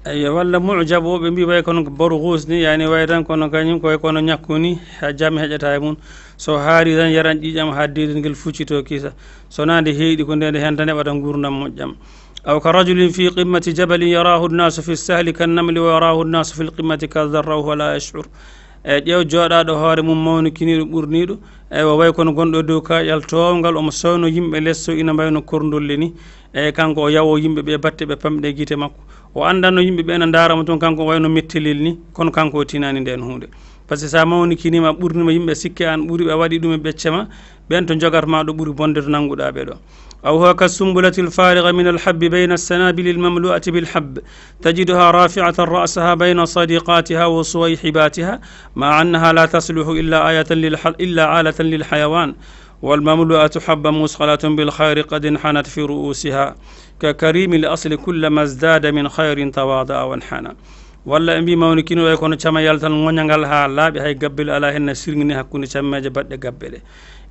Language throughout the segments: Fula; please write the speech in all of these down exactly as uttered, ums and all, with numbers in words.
Eyyo, walla mu'jab, woɓɓe mbi way kono barghus ni, yani way tan kono kañum ko way kono ñakku ni, ha jam heƴata e mum. So haari tan yaran ƴiƴam ha deedi ngel fuccito kisa. So na nde heeɗi ko nde nde hen tan heɓata ngurdam moƴƴam. Aw ka rajulin fi qimmati jabalin yarahu nnasu fi sahli kannamli wa yarahu nnasu fi lqimmati kadharrahu wa la yash'ur. E ƴeew jooɗaaɗo hoore mum mawnikiniiɗo ɓurniiɗo, eywa, way kono gonɗo e dow kaaƴal toowngal, omo sooyno yimɓe les so ina mbayno korndolle ni. E kanko o yawo yimɓe ɓe batte ɓe pamɗe gite makko. O anndanno yimɓe ɓe ena ndaara mo toon, kanko o wayno mettelel ni, kono kanko o tinaani ndeen huunde. Par ce que so a mawnikiniima, a ɓurniima yimɓe, sikke aan ɓuri ɓe, a waɗi ɗum e ɓecce ma, ɓeen to njogata ma ɗo ɓuri bonde to nannguɗaa ɓe ɗo. أو هو كالسنبلة الفارغة من الحب بين السنابل المملوءة بالحب، تجدها رافعة رأسها بين صديقاتها وصويحباتها، مع أنها لا تصلح إلا آية للح-، إلا عالة للحيوان، والمملوءة حبا مثقلة بالخير قد انحنت في رؤوسها، ككريم الأصل كلما ازداد من خير تواضع وانحنى. Walla ɓe mbi mawnikino way kono camayal tan ŋoñangal haa laaɓi, hay gabbel alaa heen, na sirŋini hakkunde cammeeje baɗɗe gabbe ɗe.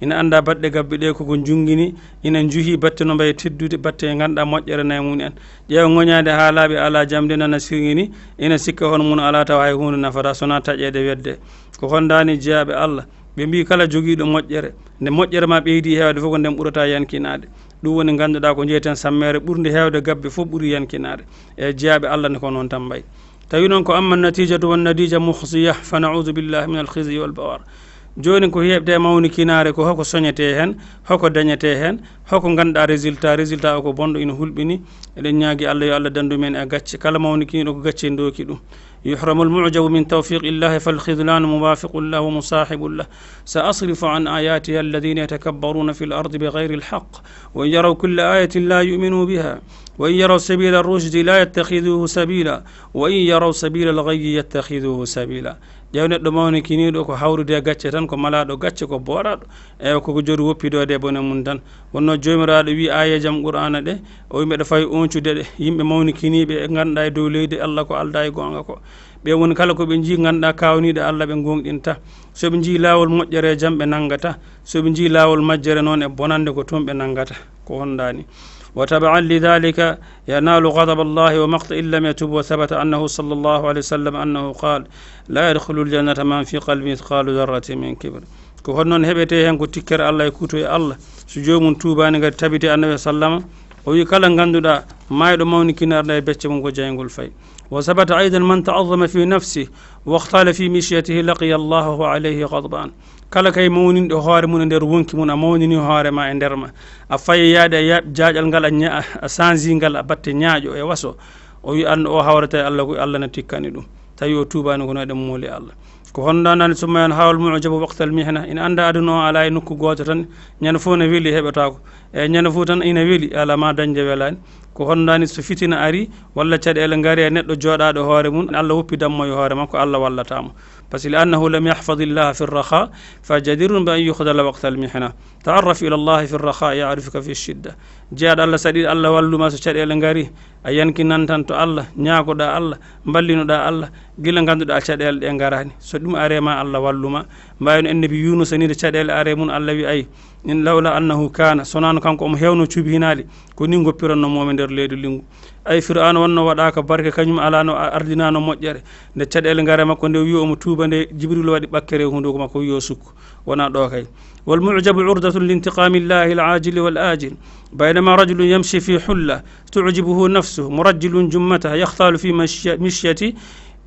Ina annda baɗɗe gabbe ɗe koko njuŋŋini, ina njuhi batte no mbayi teddude, batte ngannduɗaa moƴƴere na e mum en. Ƴeewa ŋoñaade haa laaɓi alaa jamde nana sirŋini, ina sikka hono mum alaa tawa hay huunde nafata, so na taƴeede wedde. Ko hondaani jeyaaɓe Allah? Ɓe mbi kala jogiiɗo moƴƴere, nde moƴƴere ma ɓeydi heewde fof ko nden ɓurata yankinaade. Ɗum woni ngannduɗaa ko jeyten sammeere ɓurnde heewde gabbe fof ɓuri yankinaade. E jeyaaɓe Allah ne ko noon tan mbayi. Tawi noon ko amma natijatu wan nadija mukhziya, fa na'udhu billahi min al khizyi wal bawar. Jooni ko heɓde mawnikinaare ko hoko soñetee heen, hoko dañetee heen, hoko ngannduɗaa résultat, résultat o ko bonɗo ina hulɓini. Eɗen ñaagi Allah yo Allah danndu men e gacce. Kala mawnikiniiɗo ko gacce ndooki ɗum. يحرم المعجب من توفيق الله فالخذلان موافق له ومصاحب له. سأصرف عن آياتي الذين يتكبرون في الأرض بغير الحق وإن يروا كل آية لا يؤمنوا بها وإن يروا سبيل الرشد لا يتخذوه سبيلا وإن يروا سبيل الغي يتخذوه سبيلا. Ƴeew neɗɗo mawnikiniiɗo ko hawrude e gacce tan, ko malaaɗo gacce, ko booɗaaɗo, e koko jori woppidoode e bone mum tan. Wonno Joomiraaɗo wi aayejam Qur'aana ɗe, o wi mbeɗa fawi oñcude ɗe, yimɓe mawnikiniiɓe e ngannduɗaa e dow leydi Allah ko aldaa e goonga ko. Ɓe woni kala ko ɓe njii ngannduɗaa kaawniiɗo Allah ɓe gooŋɗinta. So ɓe njii laawol moƴƴere jam ɓe nanngata, so ɓe njii laawol majjere noon e bonannde ko toon ɓe nanngata. Ko hondaani. وتبعا لذلك ينال غضب الله ومقتا إن لم يتب وثبت عنه صلى الله عليه وسلم أنه قال لا يدخل الجنة من في قلبه مثقال ذرة من كبر. Ko hono noon heɓetee heen ko tikkere Allah e kuutoye Allah. So joomum tuubaani ngati tabiti Annabi sallama, o wi kala ngannduɗaa maayɗo mawnikinarɗo e becce mum ko jayngol fayi. وثبت أيضا من تعظم في نفسه واختال في مشيته لقي الله وهو عليه غضبان. Kala kay mawninɗo hoore mum e nder wonki mum, a mawnini hoore ma e nder ma, a fayi yaade a yaaɓ jaaƴal ngal, a ña-, a sanji ngal, a batte ñaaƴo e waso, o wi anndo o hawrata e Allah ko Allah na tikkani ɗum. Tawi o tuubaani kono eɗen mooli Allah. Ko hondaani summa yan hawal mu'jabu waqtal mihna, ina annda aduna o alaa e nokku gooto tan, ñande fof ne weli heɓataako. E ñande fof tan ina weli, alaa ma dañde welaani. Ko hondaani so fitina ari, walla caɗeele ngari e neɗɗo jooɗaaɗo hoore mum, Allah woppi dammo e hoore makko, Allah wallata mo. Par ce que لأنه لم يحفظ الله في الرخاء فجدير بأن يخذل وقت المحنة. تعرف إلى الله في الرخاء يعرفك في الشدة. Jeyaaɗo Allah, saɗi Allah walluma so caɗeele ngari, a yankinan tan to Allah, ñaagoɗaa Allah, mballinoɗaa Allah, gila ngannduɗaa caɗeele ɗe ngaraani. So ɗum aree ma, Allah walluma. Mbaawino Annabi Yuunusa ni, nde caɗeele aree mum, Allah wi ay, in lawla annahu kaana, so wonano kanko omo heewno cuubi hinaali, ko ni ngoppiranno mo e nder leydi linngu. Ay Fir'auna wonno waɗaaka barke, kañum alano a-, ardinano moƴƴere. Nde caɗeele ngare makko nde wiyo omo tuuba nde, Jibril waɗi ɓakkere e hunduko makko wiyo sukku. Wona ɗo kay. والمعجب عرضة لانتقام الله العاجل والآجل. بينما رجل يمشي في حلة تعجبه نفسه مرجل جمته يختال في مشي-، مشيته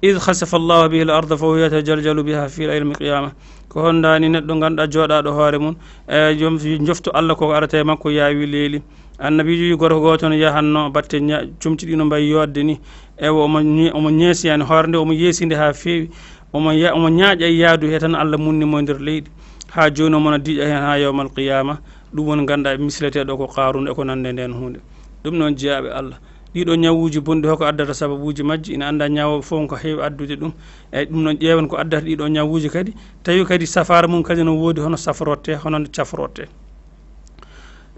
إذ خسف الله به الأرض فهو يتجلجل بها في يوم القيامة. Ko hondaani neɗɗo ngannduɗaa jooɗaaɗo hoore mum, e joom jofto Allah ko arata e makko yaawi leeli. Annabiijo wi gorko gooto no yahanno batte ña-, comci ɗi no mbayi yodde ni. Ewa omo ñe-, omo ñeesi yani hoore nde, omo yeesi nde haa feewi. Omo ya-, omo ñaaƴa yaadu he tan Allah munni mo e nder leydi. Haa jooni omo na diƴa heen haa yawmal qiyaama. Ɗum woni ngannduɗaa misleteeɗo ko Qaaruuna e ko nande ndeen huunde. Ɗum noon jeyaaɓe Allah. Ɗiɗo ñawuuji bonɗi hoko addata sababuuji majji? Ina annda ñawooɓe fof ko heewi addude ɗum. Eyyi, ɗum noon ƴeewen ko addata ɗiɗo ñawuuji kadi. Tawi kadi safaara mum kadi no woodi hono safrotte, hono nde cafrotte.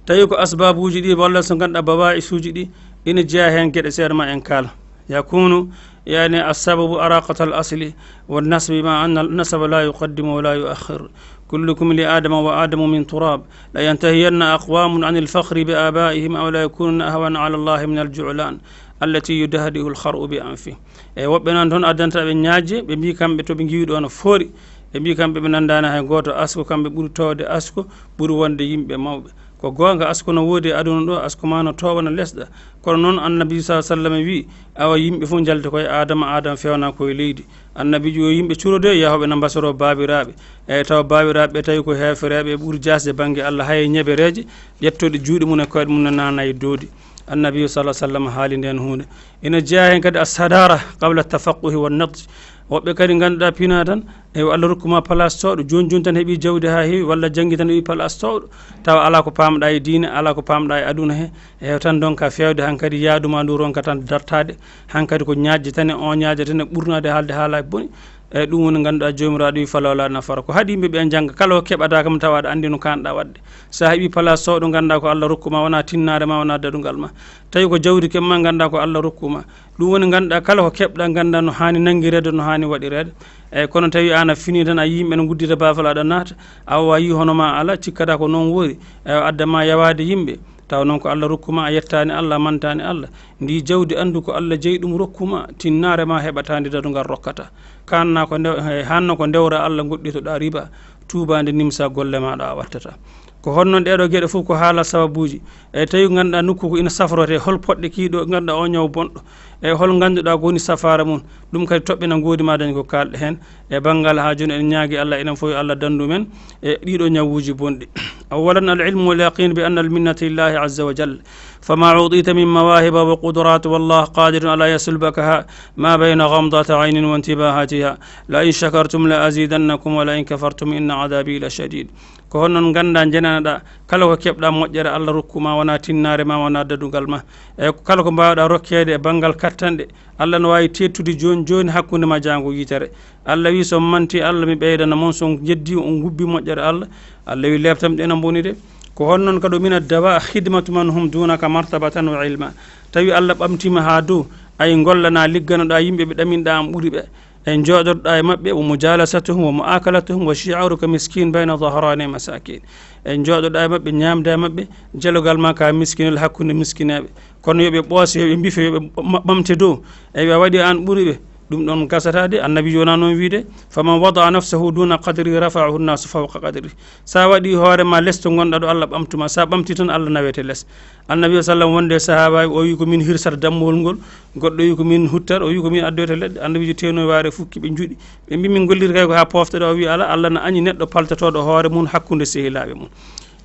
Tawi ko asbabuuji ɗi walla so ngannduɗaa bawaisuuji ɗi ina jeyaa heen geɗe seeɗa ma en kaal. يكون يعني السبب عراقة الأصل والنسب، مع أن النسب لا يقدم ولا يؤخر. كلكم لآدم وآدم من تراب. لينتهين أقوام عن الفخر بآبائهم أو ليكونن أهون على الله من الجعلان. التي يدهده الخرء بأنفه. E woɓɓe noon toon addanta ɓe ñaajje, ɓe mbii kamɓe to ɓe ngiwi ɗo no foori, ɓe mbii kamɓe ɓe nanndaani hay gooto asko, kamɓe ɓuri toowde asko, ɓuri wonde yimɓe mawɓe. Ko goonga, asko no woodi e aduna ɗo, asko ma no toowa no lesɗa. Kono noon Annabi sa sallam wii, awa yimɓe fof njalti koye Aadama, Aadama feewna koye leydi. Annabiijo yo yimɓe curodoye yahooɓe na mbasoroo baabiraaɓe. Eyi tawa baabiraaɓe ɓe tawi ko heefereeɓe, ɓuri jaasde bannge Allah, hay e ñebereeje ƴettoɗe juuɗe mum e koyɗe mum ne naana e doodi. Annabiijo sala sallam haali ndeen huunde. Ina jeyaa heen kadi a sadara qabla tafaqquhi wa nadj. Woɓɓe kadi ngannduɗaa pina tan, eyi Allah rokkuma place tooɗo, jooni jooni tan heɓi jawdi haa heewi, walla janngi tan heɓi place tooɗo, tawa alaa ko paamɗaa e diine, alaa ko paamɗaa e aduna he, eyi tan ndonka feewde, hankadi yaaduma ndu ronka tan dartaade, hankadi ko ñaajde tan e o ñaajde tan e ɓurnaade haalde haalaaji boni. Eyi ɗum woni ngannduɗaa joomiraaɗo wi falawla nafara, ko haɗi yimɓe ɓe njannga kala ko keɓataa kam tawa aɗa anndi no kaanɗaa waɗde. So a heɓi place tooɗo ngannduɗaa ko Allah rokkuma, wona tinnaare ma, wona daɗungal ma. Tawi ko jawdi keɓma ngannduɗaa ko Allah rokkuma. Ɗum woni ngannduɗaa kala ko keɓɗaa ngannduɗaa no haani nanngireede, no haani waɗireede. Eyi kono tawi aan a fini tan a yii yimɓe no nguddita baafal aɗa naata, awa a yii hono ma alaa, cikkataa ko noon woori. Eyi adda ma yawaade yimɓe, taw noon ko Allah rokkuma, a yettaani Allah, a mantaani Allah. Ndi jawdi anndu ko Allah jeyi ɗum rokkuma, tinnaare ma heɓataa ndi daɗungal rokkata. Kaanna ko ndew-, he, hanno ko ndewra Allah ngoɗɗitoɗaa riba, tuubaande nimsa golle maaɗa a wattata. Ko hono noon ɗeeɗo geɗe fof ko haala sababuuji. Eyi tawi ngannduɗaa nokku ko ina safrotee, hol poɗɗe kii ɗo ngannduɗaa o ñaw bonɗo. Eyi hol ngannduɗaa ko woni safaara mum. Ɗum kadi toɓɓe na ngoodi ma dañ ko kaalɗe heen. E banngal haa jooni en ñaagi Allah enen fof yo Allah danndu men e ɗiɗo ñawuuji bonɗi. أولا العلم واليقين بأن المنة لله عز وجل. فما أعطيت من مواهب وقدرات والله قادر على يسلبكها ما بين غمضة عين وانتباهتها. لئن شكرتم لأزيدنكم ولئن كفرتم إن عذابي لشديد. Ko hono noon nganndaa, njenaneɗaa, kala ko keɓɗaa moƴƴere Allah rokkuma, wona tinnaare ma, wona daɗungal ma. E kala ko mbaawɗaa rokkeede e banngal kattanɗe, Allah no waawi teettude jooni jooni hakkunde ma jaango yitere. Allah wi, so manti Allah, mi ɓeydana mon, so on jeddi, on ngubbi moƴƴere Allah. Allah wi, leeptam ɗe na mboni de. Ko hono noon kadi من الدواء خدمة من هم دونك مرتبة وعلما. Tawi Allah ɓamtima haa dow, ay ngollana, ligganoɗaa yimɓe ɓe ɗaminɗaa an ɓuri ɓe. En jooɗoɗaa e maɓɓe, ومجالستهم ومؤاكلتهم وشعارك مسكين بين ظهراني مساكين. En jooɗoɗaa e maɓɓe, ñaamda e maɓɓe, jelogal ma ka miskinel hakkunde miskineeɓe. Kono yo ɓe ɓooso, yo ɓe mbife, yo ɓe ɓa-, ɓamte dow. Eyi, a waɗi an ɓuri ɓe. Ɗum ɗon gasata de, Annabi wona noon wiide, فمن وضع نفسه دون قدره رفعه الناس فوق قدره. Sa waɗi hoore ma lesto ngonɗa ɗo, Allah ɓamtuma. Sa ɓamti tan, Allah nawete les. Annabi sallam wonde e sahaabaaɓe, o wi ko min hirsata dammuwol ngol, goɗɗo wi ko min huttata, o wi ko min addoyta leɗɗe. Annabiijo teenoy waare fukki ɓe njuɗi. Ɓe mbi min gollirta kay ko haa poftoɗa, o wi ala, Allah na añi neɗɗo paltotooɗo hoore mum hakkunde sehilaaɓe mum.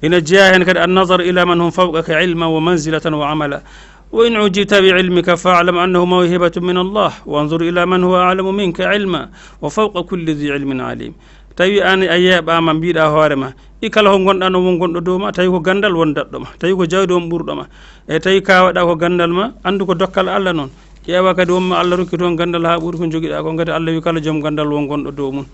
Ina jeyaa heen kadi النظر إلى من هم فوقك علما ومنزلة وعملا. وإن عجبت بعلمك فاعلم أنه موهبة من الله وانظر إلى من هو أعلم منك علما وفوق كل ذي علم عليم. Tawi an a yeeɓaama, mbiɗa hoore ma, i kala ko ngonɗaa no won gonɗo dow ma, tawi ko ganndal won daɗɗo ma, tawi ko jawdi won ɓurɗo ma, e tawi kawaɗaa ko ganndal ma, anndu ko dokkal Allah noon. Ƴeewa kadi won ma Allah rokki toon ganndal haa ɓuri ko njogiɗaa ko, ngati Allah wi kala joom ganndal won gonɗo dow mum.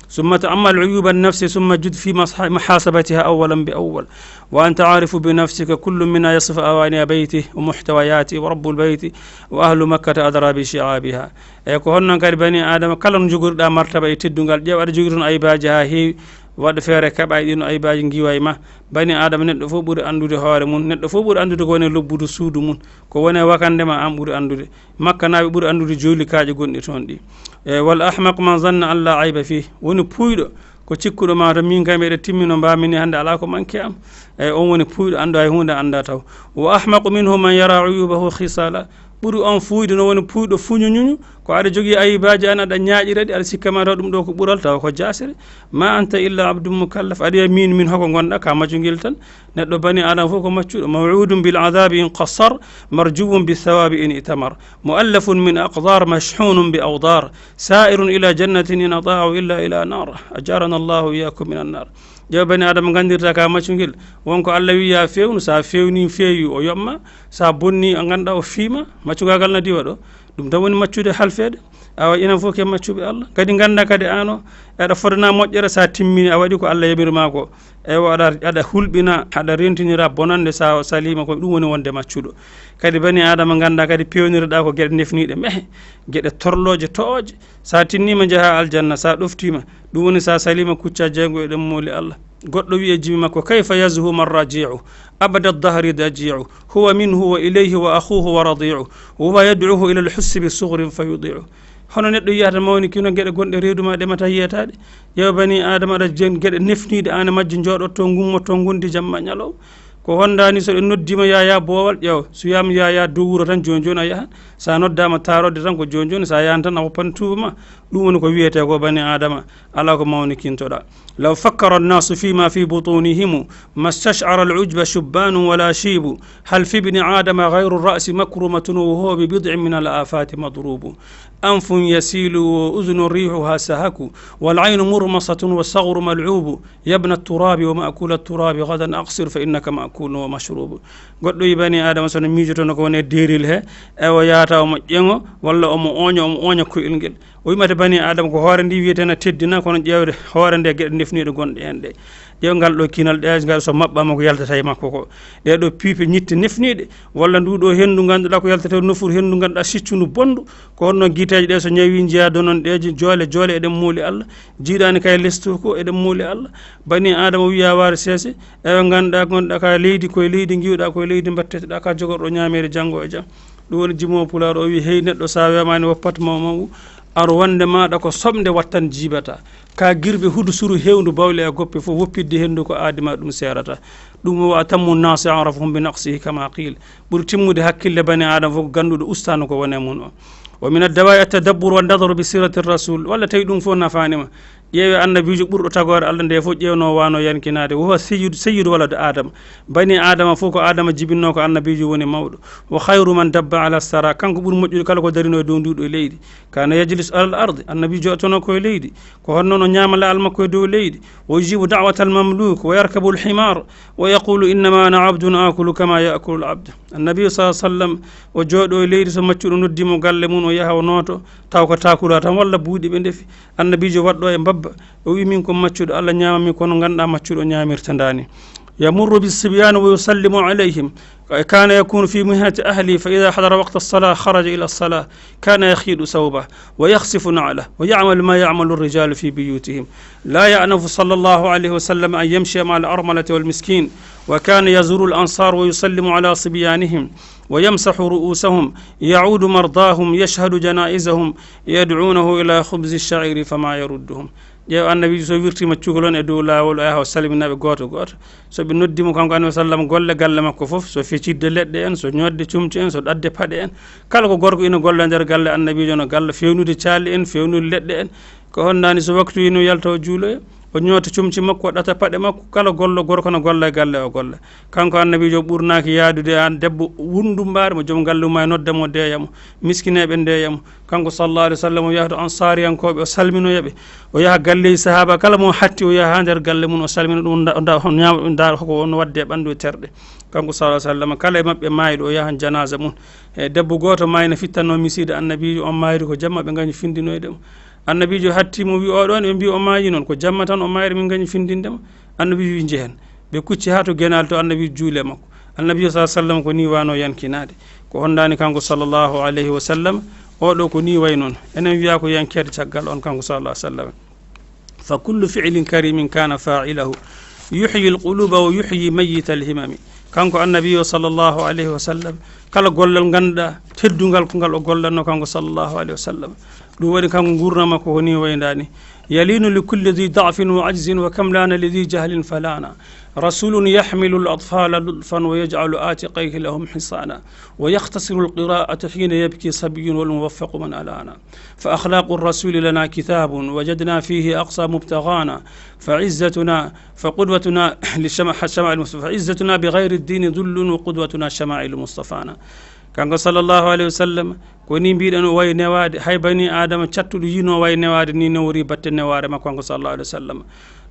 ثم تأمل عيوب النفس ثم جد في مصح-، محاسبتها أولا بأول. وأنت عارف بنفسك، كل منا يصف أواني بيته ومحتوياته ورب البيت وأهل مكة أدرى بشعابها. Eyi ko hono noon kadi bani Aadama kala no jogoriɗaa martaba e teddungal, ƴeew aɗa jogii toon aybaaji haa heewi, waɗ feere keɓa e ɗiin aybaaji ngiwa e ma. Bani Aadama neɗɗo fof ɓuri anndude hoore mum, neɗɗo fof ɓuri anndude ko woni e lobbudu suudu mum, ko woni e wakannde ma an ɓuri anndude. Makkanaaɓe ɓuri anndude joolikaaji gonɗi toon ɗi. E, والأحمق من ظن أن لا عيب فيه. Woni puuyɗo ko cikkuɗo ma to min kay mbeɗa timmi no mbaamini hannde alaa ko manque am. E, on woni puuyɗo anndu hay huunde annda taw. وأحمق منه من يرى عيوبه خصالا. Ɓuri on fuuyde no woni puuyɗo fuñuñuñu, ko aɗa jogii ayibaaji an, aɗa ñaaƴira ɗi, aɗa sikka ma taw ɗum ɗo ko ɓural, tawa ko jaasere. ما أنت إلا عبد مكلف. Aɗa wiya min, min hoko ngonɗa, ka macungel tan. Neɗɗo bani Aadama fof ko maccuɗo. موعود بالعذاب إن قصر، مرجو بالثواب إن ائتمر. مؤلف من أقدار، مشحون بأوضار، سائر إلى جنة إن أطاع إلا إلى نار. أجارنا الله وإياكم من النار. Ƴeew bani Aadama nganndirta ka maccungel. Won ko Allah wi ya fewnu, sa fewni feewi o yoɓma, sa bonni a ngannduɗaa o fiima, maccugagal na diwa ɗo. Ɗum tan woni maccude halfeede. Awa enen fof ke maccuɓe Allah. Kadi ngannda kadi an o, aɗa fodana moƴƴere sa timmini a waɗi ko Allah yamiri ma ko. Ewa aɗa, aɗa hulɓina, aɗa rentinira bonande sa salima ko ɗum woni wonde maccuɗo. Kadi bani Aadama ngannda kadi pewniriɗa ko geɗe nefniɗe mehe, geɗe torlooje to'ooje. Sa tinnima njaha aljanna, sa ɗoftima. Ɗum woni sa salima kucca jeyngo e ɗemmooli Allah. Goɗɗo wi'i e jimi makko: "Kayfa yazhu man raji'u abada dahri daji'u, huwa minhu wa ilayhi wa akhuhu wa radi'u, wa huwa yad'uhu ila al-hussi bi sughrin fa yudi'u." Hono neɗɗo yiyata mawni kino geɗe gonɗe reedu ma ɗe mata yiyataɗe? Ƴeew bani Adama aɗa jen geɗe nefniiɗe an e majje, jooɗotto, ngummotto, ngundi jamma ñalawma. Ko hondaani so ɗe noddiima: "Yaya boowal?" Ƴeew, so wiyaama: "Yaya dow wuro," tan jooni jooni a yahan. Sa noddaama taarode tan ko jooni jooni, sa yahan tan a woppan tuuba ma. Ɗum woni ko wiyetee ko bani Adama, alaa ko mawnikintoɗaa. Law fakkara annasu fima fi butunihimu mastashara al-ujba shubbanun wala shibu. Hal fi ibni Adama ghayru ra'si makrumatun wa huwa bi bid'in min al-afati madrubu. Anfun yasilu wa udhunun rihuha sahaku, wal aynu murmasatun wa saghru mal'ubu. Yabna turabi wa ma'kula turabi ghadan aqsir fa innaka ma'kulun wa mashrubu. Goɗɗo yi bani Adama so no miijotono ko woni e deeril he, e o yaata omo ƴeŋo walla omo ooña, omo ooña koyɗel ngel. O wimata bani Adama ko hoore ndi wiyetee na teddina, kono ƴeewde hoore nde geɗe defniiɗe gonɗe heen ɗe. Ƴeew ngal ɗo kinal ɗe ngal so maɓɓaama ko yaltata e makko ko. Ɗee ɗo piipe ñitte nefniiɗe, walla ndu ɗo henndu ngannduɗaa ko yaltata e nofuru henndu ngannduɗaa siccu ndu bonndu. Ko honno giteeje ɗe so ñawi njiya donon ɗeeji joole joole eɗen mooli Allah. Jiiɗaani kay lestu ko eɗen mooli Allah. Bani Adama wiya waare seese, eɓe ngannduɗaa gonɗa ka leydi koye leydi ngiwɗaa koye leydi mbatteteɗaa ka jogorɗo ñaameede janngo e jam. Ɗum woni jimo pulaar o wi hey neɗɗo sa wemaani woppat mawmawu ar wonde maɗa ko soɓde wattan jiibata. Ka girbe hudu suru hewndu bawle e goppe fof woppidde henndu ko aadima ɗum seerata. Ɗum o wa atammu nasi arafahum bi naqsihi kama qil. Ɓuri timmude hakkille bani Adama fof ko gannduɗo ustaano ko wone mum o. Wa min addawa'i at-tadabbur wa nadaru bi sirati rasul. Walla tawi ɗum fof nafaani ma. Ƴeewe annabiijo ɓurɗo tagoore Allah nde fof ƴeewno wano yankinaade. Wa huwa sayyidu, sayyidu walad Adama. Bani Adama fof ko Adama jibinno ko annabiijo woni mawɗo. Wa khayru man dabba ala sara. Kanko ɓuri moƴƴude kala ko darino e dow nduɗo e leydi. Kana yajlis alal ardi. Annabiijo joɗotono ko e leydi. Ko honno no ñaama laal makko e dow leydi. Wa yujibu da'wata al mamluk wa yarkabu al himar wa yaqulu innama ana abdun akulu kama yakulu al abd. Annabi sa sallam o jooɗo e leydi so maccuɗo noddi mo galle mum o yaha o nooto taw ko takula tan walla buuɗi ɓe ndefi. Annabiijo waɗɗo e mbabba, o wi min ko maccuɗo Allah ñaamami kono ngannduɗaa maccuɗo ñaamirta ndaani. Yamurru bi sibyani wa yusallimu alayhim. Kana yakunu fi muhati ahli fa idha hadara waqta as-salah kharaja ila as-salah. Kana yakhidu sawbah wa yakhsifu na'lah wa ya'malu ma ya'malu ar-rijalu fi buyutihim. La ya'nafu sallallahu alayhi wa sallam an yamshiya ma'a al-armalati wal miskin. Wa kana yazuru al-ansar wa yusallimu ala sibyanihim wa yamsahu ru'usahum, ya'udu mardahum, yashhadu janaizahum, yad'unahu ila khubzi ash-sha'iri fama yarudduhum. Ƴeew annabiijo so wirtiima cukalon e dow laawol o yaha o salminaɓe gooto gooto. So ɓe noddi mo kanko annabi sallam golle galle makko fof, so feccitde leɗɗe en, so ñootde comci en, so ɗaɗde paɗe en. Kala ko gorko ina golla nder galle annabiijo no galla fewnude caali en, fewnude leɗɗe en. Ko hondaani so waktu yino yalta o juuloya, o ñoota comci makko, o ɗata paɗe makko, kala gollo gorko no golla e galle o golla. Kanko annabiijo ɓurnaaki yaadude aan debbo wundumbaare mo joom galle mum e nodda mo deeya mo, miskineeɓe ndeeya mo. Kanko sallallahu alayhi wa sallam o yaha to ansaariyankooɓe o salminoya ɓe. O yaha galleeji sahaaba kala mo hatti o yaha haa nder galle mum o salmina ɗum, nda, nda, ñaama ɗum, ndaara ko wonno waɗde e ɓanndu e terɗe. Kanko sallallahu alayhi wa sallam kala e maɓɓe maayɗo o yahan janaaza mum. E debbo gooto maayna fittanno misiide annabiijo on maayri ko jamma ɓe ngañi findinoyde mo. Annabiijo hatti mo wi oɗon ɓe mbi o maayi noon ko jamma tan o maayri min ngañi findinde mo. Annabiijo wi njehen. Ɓe kucci haa to genaali to annabiijo juule makko. Annabiijo sa sallam ko ni wano yankinaade. Ko hondaani kanko sallallahu alayhi wa sallam oɗo ko ni way noon. Enen wiya ko yankeede caggal on kanko sallallahu alayhi wa sallam. Fa kullu fi'lin karimin kana fa'ilahu yuhyi al-quluba wa yuhyi mayyita al-himami. Kanko annabiijo sallallahu alayhi wa sallam kala gollal ngannduɗaa teddungal ko ngal o gollanno kanko sallallahu alayhi wa sallam. Ɗum waɗi kanko nguurna makko ko ni wayndani. Yalinu li kulli dhi da'fin wa ajzin wa kam lana li dhi jahlin falana. Rasulun yahmilu al-atfala lutfan wa yaj'alu atiqayhi lahum hisana. Wa yakhtasiru al-qira'ata hina yabki sabiyyun wal muwaffaqu man alana. فأخلاق الرسول لنا كتاب وجدنا فيه أقصى مبتغانا فعزتنا فقدوتنا للشمع-، شمائل المصطفى فعزتنا بغير الدين ذل وقدوتنا شمائل مصطفانا. Kanko sallallahu alayhi wa sallam ko ni mbiɗen o wayi newaade hay bani Adama cattuɗo yino wayi newaade ni newori batte newaare makko kanko sallallahu alayhi wa sallam.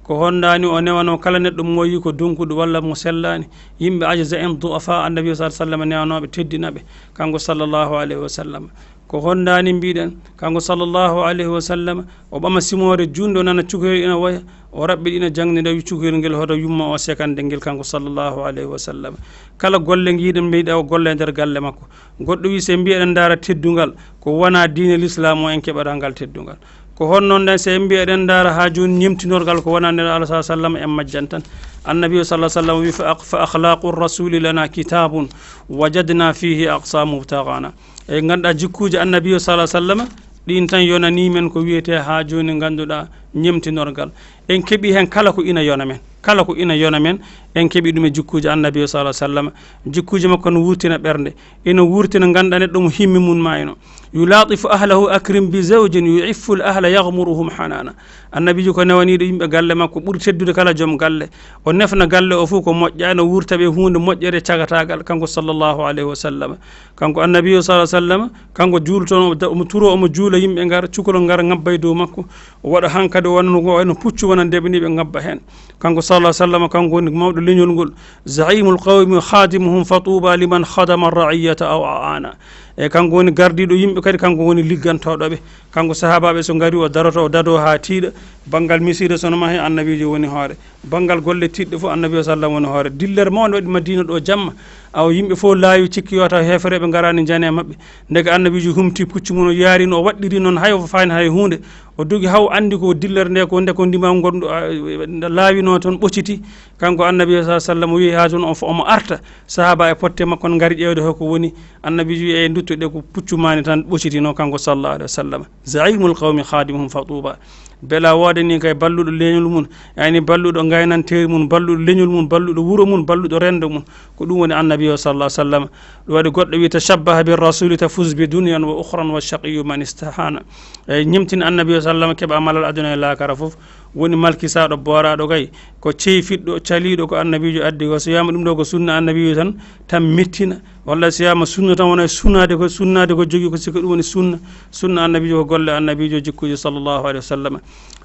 Ko hondaani o newano kala neɗɗo moyi ko donkuɗo walla mo sellaani. Yimɓe ajaza en du'afa annabi sallallahu alayhi wa sallam newanooɓe teddinaɓe kanko sallallahu alayhi wa sallam. Ko hondaani mbiɗen kanko sallallahu alayhi wa sallam o ɓama simoore juunde o nana cukalel ina woya o raɓɓiɗi ina jaŋde nde wi cukalel ngel hoto yumma o sekande ngel kanko sallallahu alayhi wa sallam. Kala golle ngiɗen mbiɗa o golle e nder galle makko. Goɗɗo wi se mbiyeɗen ndaara teddungal ko wona diine l'islam o en keɓata ngal teddungal. Ko honno nden, so en mbiya eɗen ndaara haa jooni ñemtinorgal ko wonande Allah sallallahu alaihi wasallam, en majjan tan. Annabi sallallahu alaihi wasallam wi, "Fa akh-, fa akhlaqur rasuli lana kitabun wajadna fihi aqsa mubtaghana." E ngannduɗaa jikkuuji Annabi sallallahu alaihi wasallam, ɗin tan yonani men ko wiyetee haa jooni ngannduɗaa ñemtinorgal. En keɓi heen kala ko ina yona men. Kala ko ina yona men, en keɓi ɗum e jikkuuji Annabi sallallahu alaihi wasallam. Jikkuuji makko no wurtina ɓernde. Ina wurtina ngannduɗaa neɗɗo mo himmi mum maayno. "Yulatifu ahlahu akrim bi zawjin yu'iffu al ahla yaghmuruhum hanana." Annabiijo ko newaniiɗo yimɓe galle makko ɓuri teddude kala joom galle. O nefna galle o fof ko moƴƴa, ene wurta ɓe huunde moƴƴere cagataagal, kanko sallallahu alaihi wasallam. Kanko Annabiijo sallallahu alaihi wasallam, kanko juulto, omo da-, omo turo, omo juula, yimɓe ngar, cukalel ngar ŋabba e dow makko. O waɗa hankadi o wona no, wayno puccu wona ndeɓni ɓe ŋabba heen. Kanko sallallahu alaihi wasallam, kanko woni mawɗo leñol ngol. "Zaimul qawmi khadimuhum fatuba liman khadama ar-ra'iyata aw aana." E kanko woni gardiiɗo yimɓe kadi, kanko woni liggantooɗo ɓe. Kanko sahaabaaɓe so ngari o daroto, o dado haa tiiɗa. Banngal misiide so no mahi, Annabiijo woni hoore. Banngal golle tiiɗɗe fof Annabi sallallahu alaihi wasallam woni hoore. Dillere mawnde waɗi Madina ɗo jamma. Awa yimɓe fof laawi cikki yo taw heefereɓe ngaraani njane maɓɓe. Ndeke Annabiijo humti puccu mum o yaari no o waɗɗiri noon hay o faani hay huunde. O dogi haw anndi ko dillere nde ko nde ko ndimaagu ngonɗo, a, nde laawino toon ɓociti. Kanko Annabi sallallahu alaihi wasallam o wi haa toon o fo-, omo arta. Sahaaba e potte makko ngari ƴeewde hoko woni. Annabiijo wi e nduttuɗe ko puccu maani tan ɓocitino kanko sallallahu alaihi wasallam. "Zaimul qawmi khadimuhum fatuba." Bela woodani kay balluɗo leñol mum, yani balluɗo ngaynanteeri mum, balluɗo leñol mum, balluɗo wuro mum, balluɗo rendo mum. Ko ɗum woni Annabi o sallallahu alaihi wasallam. Ɗum waɗi goɗɗo wi, "Tashabbaha bir rasuli tafuz bi dunyan wa ukhran wa shaqiyyu man istahana." E ñemtin Annabi o sallallahu alaihi wasallam keɓa malal aduna e laakara fof. Woni malkisaɗo boraɗo kay ko ceyfiɗɗo caliɗo ko Annabiijo addi ko. So wiyama ɗum ɗo ko sunna Annabiijo tan, tan mettina. Walla so wiyama sunna tan wona e sunnaade ko, sunnaade ko jogii ko sikka ɗum woni sunna. Sunna Annabiijo ko golle Annabiijo jikkuuji sallallahu alaihi wasallam.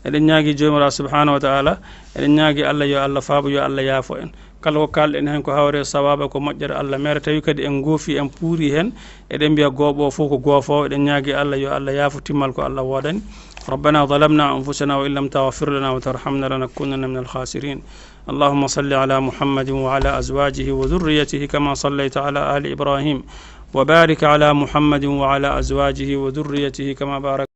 Eɗen ñaagi Joomiraaɗo subhanahu wa ta'ala, eɗen ñaagi Allah yo Allah faabo, yo Allah yaafo en. Kala ko kalɗen heen ko hawre sawaaba ko moƴƴere Allah mere, tawi kadi en goofi, en puuri heen, eɗen mbiya gooɓo fof ko goofoowo, eɗen ñaagi Allah yo Allah yaafo, timmal ko Allah woodani. ربنا ظلمنا أنفسنا وإن لم تغفر لنا وترحمنا لنكونن من الخاسرين. اللهم صل على محمد وعلى أزواجه وذريته كما صليت على آل إبراهيم وبارك على محمد وعلى أزواجه وذريته كما باركت